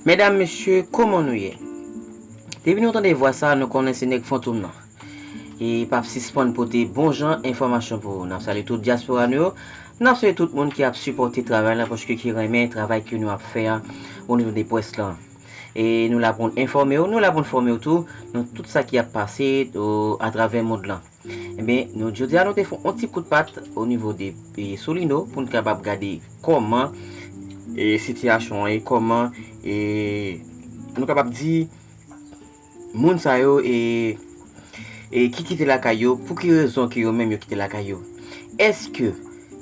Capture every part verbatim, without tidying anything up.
Medam, mesye, kòman nou ye? Depi nou tande vwa sa, nou konnen se nèg Fantom nan. E p ap sispann pote bon jan enfòmasyon pou ou. N ap salye tout dyaspora nou yo. N ap salye tout moun ki ap sipòte travay la, paske ki renmen travay ke nou ap fè a o nivo de près lan. E nou la pou n enfòme w, nou la pou n fòme w tou nan tout sa ki ap pase o, atravè mond lan. Ebyen, nou, jodi a, nou te fè yon ti kout pat o nivo de e, Solino pou n kapab gade kòman e, sitiyasyon an ye, kòman e, nou kapab di moun sa yo e, e ki kite lakay yo, pou ki rezon ke yo menm yo kite lakay yo. Èske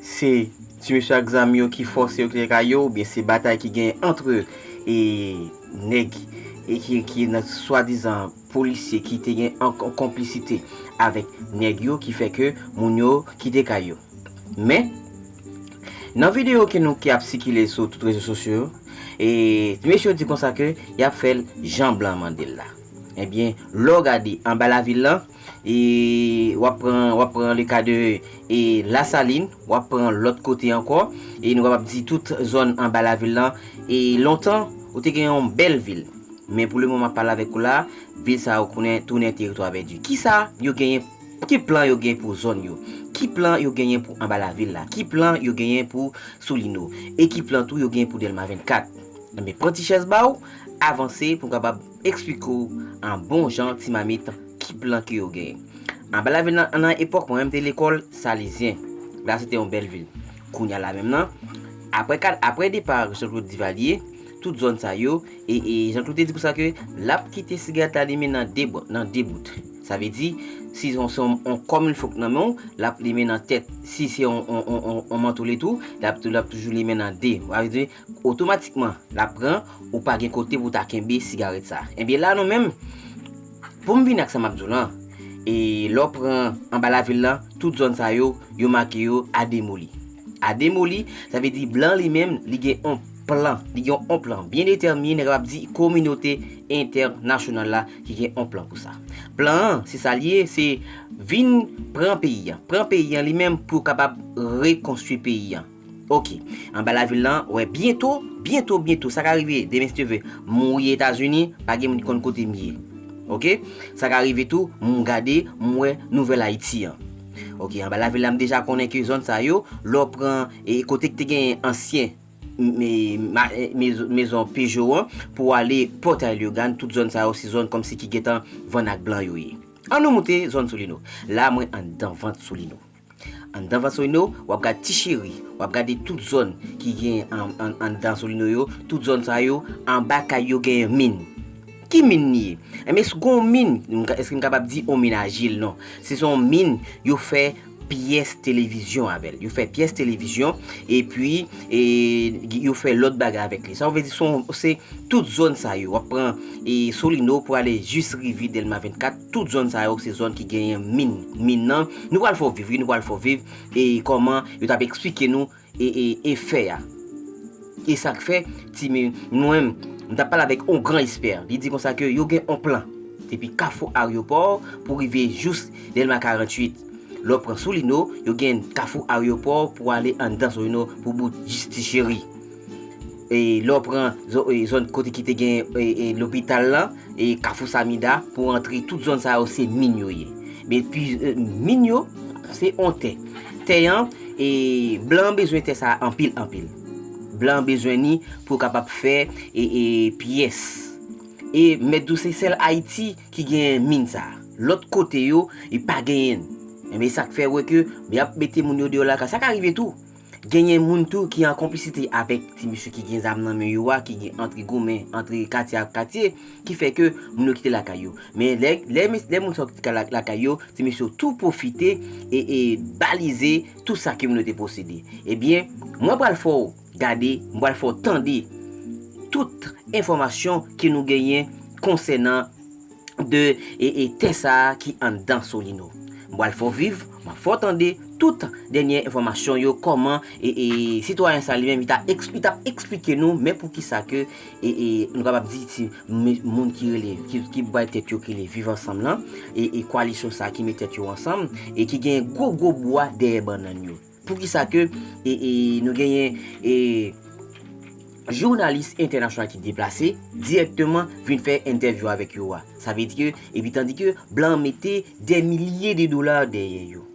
se ti mesye ak zam yo ki fòse yo kite lakay yo, oubyen se batay ki gen antre e, nèg e ki, ki nan swadizan polisye ki te gen an kon- konplisite avèk nèg yo ki fè ke moun yo kite kay yo. Men, nan videyo ke nou ki ap sikile sou tout rezo sosyo yo, e mesye yo di konsa ke y ap fè l jan blan mande l la. Ebyen, lè w gade anba lavil lan, e w ap pran, w ap pran le ka de e Lasalin, w ap pran lòt kote ankò, e nou kapab di tout zòn anba lavil lan, e lontan, ou te gen yon bèl vil. Men pou le moman m ap pale avèk ou la, vil sa yo konnen tounen teritwa pèdi. Kisa yo genyen, ki plan yo genyen pou zòn yo? Ki plan yo genyen pou anba lavil la? Ki plan yo genyen pou Solino? E ki plan tou yo genyen pou Dèlma vennkat? Ebyen, pran ti chèz ba w, avanse pou m kapab eksplike w an bon jan ti mamit ki plan ke yo genyen. Anba lavil nan, nan epòk mwen menm te lekòl Salezyen. La se te yon bèl vil. Kounye a la menm nan, apre kat, apre depa Jean Claude Duvalier, tout zòn sa yo, e, e Jean Claude te di konsa ke l ap kite sigarèt la limen nan de bò, nan de bout. Sa vle di, si se yon, se yon, yon kòm il fòk nan men w, l ap limen nan tèt. Si se yon, yon, yon, yon, yon manto li tou, l ap, l ap toujou limen nan de. Sa vle di, otomatikman, l ap pran, ou pa gen kote pou ta kenbe sigarèt sa. Ebyen la, nou menm, pou m vin ak sa m ap di w lan, e lè w pran anba lavil lan, tout zòn sa yo, yo make yo a demoli. A demoli, sa vle di blan li menm, li gen yon plan, li gen yon plan byen detèmine, n kapab di kominote entènasyonal la ki gen yon plan pou sa. Plan an, se sa l ye, se vin pran peyi an. Pran peyi an li menm pou kapab rekonstwi peyi an. Oke, anba lavil lan, wè, byento, byento, byento, sa ka rive, demen si Dye vle, m woule Etazini, pa gen moun ki konn kote m ye. Oke, sa ka rive tou, m gade, m wè Nouvèl Ayiti an. Oke, anba lavil la, m deja konnen ke zòn sa yo, lè w pran e kote ki te gen ansyen me- ma- e- mezo- mezon Pejo an, pou w ale Pòtay Leyogàn, tout zòn sa yo, se zòn kòmsi ki gentan vann ak blan yo ye. An nou moute zòn Solino. La, mwen anndan vant Solino. Anndan vant Solino, w ap gade Ti Cheri, w ap gade tout zòn ki gen an- an- anndan Solino yo, tout zòn sa yo, anba kay yo gen min. Ki min li ye? Enben, si gon min, m ka- èske m kapab di on min ajil? Non. Se se yon min, yo fè pyès televizyon avè l. Yo fè pyès televizyon, epi e, yo fè lòt bagay avèk li. Sa vle di, se yon- se tout zòn sa yo. W ap pran e Solino pou ale jis rive Dèlma vennkat, tout zòn sa yo, se zòn ki genyen min. Min nan, nou pral fè w viv, wi, nou pral fè w viv, e kòman yo t ap eksplike nou e, e, efè a. E sa k fè, ti mi- mwen, m t ap pale avèk on gran espè. Li di konsa ke yo gen on plan. Depi Kafou Aryopò pou rive jous Dèlma karanntuit. Lè w pran Solino, yo gen Kafou Aryopò pou ale anndan Solino pou bout jis Ti Cheri. E lè w pran zò- e zòn kote ki te gen e, e lopital lan, e Kafou Samida, pou antre tout zòn sa yo se min yo ye. Men pi- e, min yo, se on tè. Tè an, e blan an bezwen tè sa anpil, anpil. Blan an bezwen ni pou kapab fè e, e pyès. E mèt di w se sèl Ayiti ki gen min sa. Lòt kote yo, e pa genyen. Enben, sa k fè wè ke y ap mete moun yo deyò lakay. Sa ka rive tou. Genyen moun tou ki an konplisite avèk ti mesye ki gen zam nan men yo a, ki gen antre goumen, antre katye ak katye, ki fè ke moun yo kite lakay yo. Men lè, lè, lè moun sa yo kite la- lakay yo, ti mesye yo tou pwofite e, e balize tout sa ke moun yo te posede. Ebyen, mwen pral fè w gade, mwen pral fè w tande tout enfòmasyon ke nou genyen konsènan de e, e tè sa a ki anndan Solino. M pral fè w viv, m ap fè w tande tout dènye enfòmasyon yo, kòman e, e sitwayen sa li menm, li ta eks- li t ap eksplike nou, men poukisa ke e, e nou kapab di ti me- moun ki rele, ki, ki bay tèt yo ki rele Viv Ansanm lan, e, e koalisyon sa ki met tèt yo ansanm, e ki gen gwo, gwo bwa dèyè bannann yo. Poukisa ke e, e nou genyen e jounalis entènasyonal ki deplase dirèkteman vin fè entèvyou avèk yo a. Sa vle di ke, epi tandi ke blan mete dè milye de dola dèyè yo.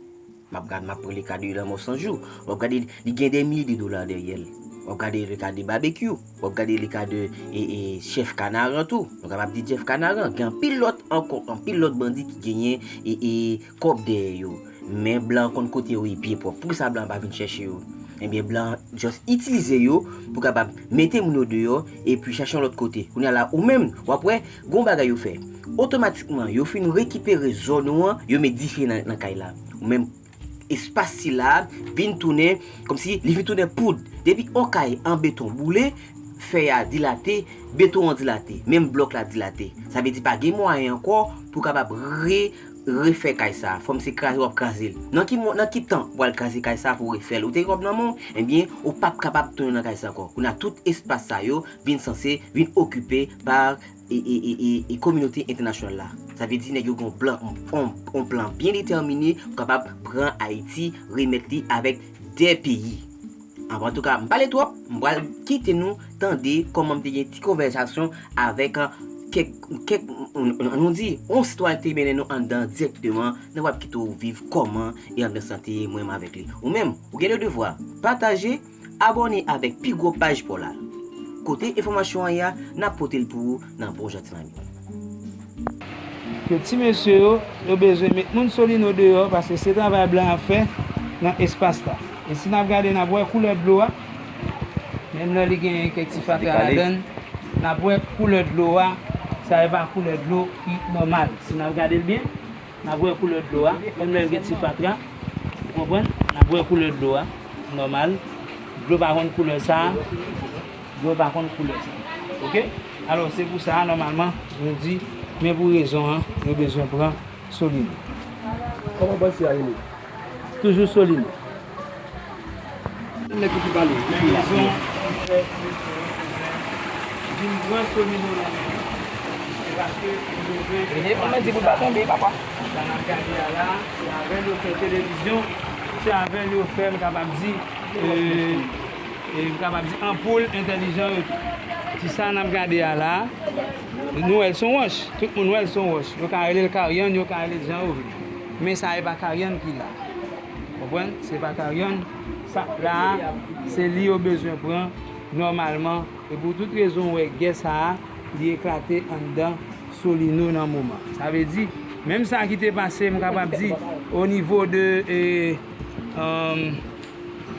M ap gad, m ap pran le ka de Lanmò San Jou. W ap gade, li gen dè milye de dola dèyè l. W ap gade le ka de Babekyou. W ap gade le ka de e, e, Chèf Kanaran tou. Nou kapab di Chèf Kanaran. Gen anpil lòt ankò, anpil lòt bandi ki genyen e, e, kòb dèyè yo. Men blan konn kote yo ye byen pwòp. Poukisa blan pa vin chèche yo? Ebyen, blan just itilize yo pou kapab mete moun yo deyò epi chache yon lòt kote. Kounye a la, ou menm, w ap wè, gon bagay yo fè. Otomatikman, yo fin rekipere zòn ou an, yo met dife nan, nan kay la. Ou menm, espas sila vin tounen, kòmsi li vin tounen poud. Depi on kay an beton boule, fè a dilate, beton an dilate, menm blòk la dilate. Sa vle di pa gen mwayen ankò pou kapab re, refè kay sa. Fòm se kraze w ap kraze l. Nan ki mo-, nan ki tan w al kraze kay sa pou refè l? Ou te gen kòb nan men w, ebyen, ou p ap kapab tounen nan kay sa ankò. Kounye a tout espas sa yo vin sanse, vin okipe pa e, e, e, e, e kominote entènasyonal la. Sa vle di nèg yo gen yon plan, on, on, on plan byen detèmine pou kapab pran Ayiti, remèt li avèk de peyi. An, antouka, m pale twòp, m pral kite nou tande kòman m te gen ti konvèsasyon avèk, a, kèk, kèk, nou di, on sitwayen ki te mennen nou anndan dirèkteman, nou pral kite w viv kòman e anbyans lan te ye, mwen menm avèk li. Ou menm, ou gen de devwa, pataje, abòne avèk pi gwo paj pa w la. Kote enfòmasyon an ye a, n ap pote l pou ou nan bon jan ti manmi. Ke ti mesye yo, yo bezwen met moun Solino deyò, paske se travay blan ap fè nan espas la. E si n ap gade, n ap wè koulè dlo a, menm lè li gen kèk ti fatra ladan l, n ap wè koulè dlo a, sa e pa koulè dlo ki nòmal. Si n ap gade l byen, n ap wè koulè dlo a, menm lè l gen ti fatra, ou konprann? N ap wè koulè dlo a, nòmal. Dlo pa konn koulè sa a, dlo pa konn koulè sa a. Oke? Alò, se pou sa a, nòmalman, nou di, men pou rezon an, yo bezwen pran Solino. Kòman bandi a rele? Toujou Solino. Nèg ki pale. Men rezon ki fè vin pran Solino nan men yo, se paske yo bezwen. Rene, pou mwen di pou l pa tonbe, papa. Sa n ap gade a la, se avè l yo fè televizyon, se avè l yo fè, m kapab di, e, e, m kapab di anpoul entèlijan yo tou. Ti sa n ap gade a la, nou wè l se yon wòch. Tout moun wè l se yon wòch. Yo ka rele l karyann, yo ka rele l jan yo vle. Men sa e pa karyann ki la. Konprann? Se pa karyann. Sa la a, se li yo bezwen pran nòmalman. E pou tout rezon, w wè gè sa a, li eklate anndan Solino nan moman. Sa vle di, menm sa ki te pase, m kapab di, o nivo de, e, e,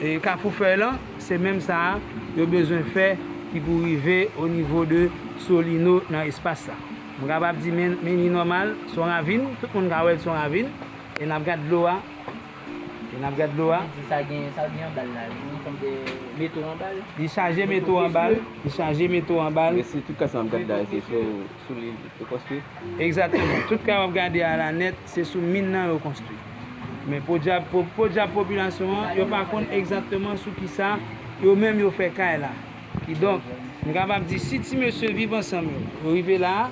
e, Kafou Fèy lan, se menm sa a yo bezwen fè ki pou rive o nivo de Solino nan espas sa. M kapab di men, men li nòmal, se yon ravin, tout moun ka wè l se yon ravin, e n ap gad dlo a, e n ap gad dlo a. Di sa gen, sa gen anba l la, li sanble meto anba l. Li chaje meto anba l, li chaje meto anba l. Men si tout kay sa n ap gad la, se sou, sou li yo konstwi? Egzakteman. Tout kay w ap gade a la nèt, se sou min nan yo konstwi. Men podyab, po-, podyab popilasyon an, yo pa konn egzakteman sou kisa yo menm yo fè kay la. Kidonk, m kapab di, si ti mesye Viv Ansanm yo, yo rive la a,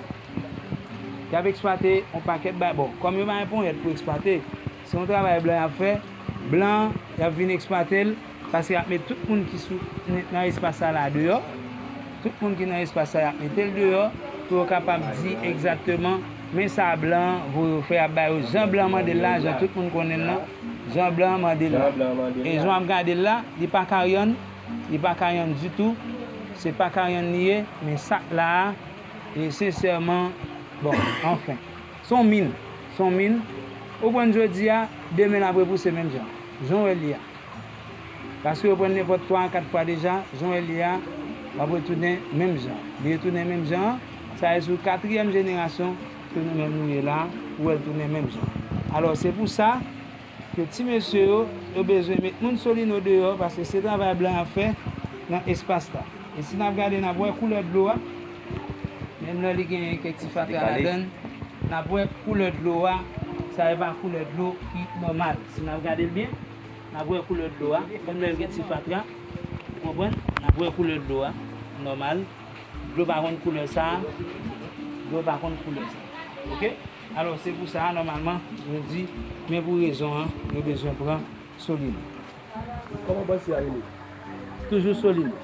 y ap eksplwate yon pakèt bagay. Bon, kòm yo pa gen ponyèt pou eksplwate, se yon travay blan y ap fè. Blan, y ap vin eksplwate l, paske y ap met tout moun ki sou, nan espas sa la deyò. Tout moun ki nan espas sa, y ap mete l deyò, pou yo kapab di egzakteman, men sa blan voye yo fè, y ap ba yo jan blan mande l la, jan tout moun konnen l lan, jan blan mande l la. E jan w ap gade l la, li pa karyann, li pa karyann ditou, se pa karyann li ye, men sa k la a, e sensèman, bon, anfen. Se yon min, se yon min. Ou konn jodi a, demen l ap repouse menm jan. Jan w wè l ye a. Paske yo pran l nenpòt twa a kat fwa deja, jan w wè l ye a, l ap retounen menm jan. Li retounen menm jan an, sa e sou katriyèm jenerasyon ke nou menm nou ye la, ou wè l tounen menm jan. Alò, se pou sa, ke ti mesye yo, yo bezwen met moun Solino deyò, paske se travay blan y ap fè nan espas la. E si n ap gade, n ap wè koulè dlo a, menm lè li gen kèk ti fatra ladan l, n ap wè koulè dlo a, sa e pa koulè dlo ki nòmal. Si n ap gade l byen, n ap wè koulè dlo a, menm lè l gen ti fatra, ou konprann? N ap wè koulè dlo a, nòmal. Dlo pa konn koulè sa a, dlo pa konn koulè sa a. Oke? Alò, se pou sa a, nòmalman, nou di, men pou rezon an, yo bezwen pran Solino. Kòman bandi a rele? Toujou Solino.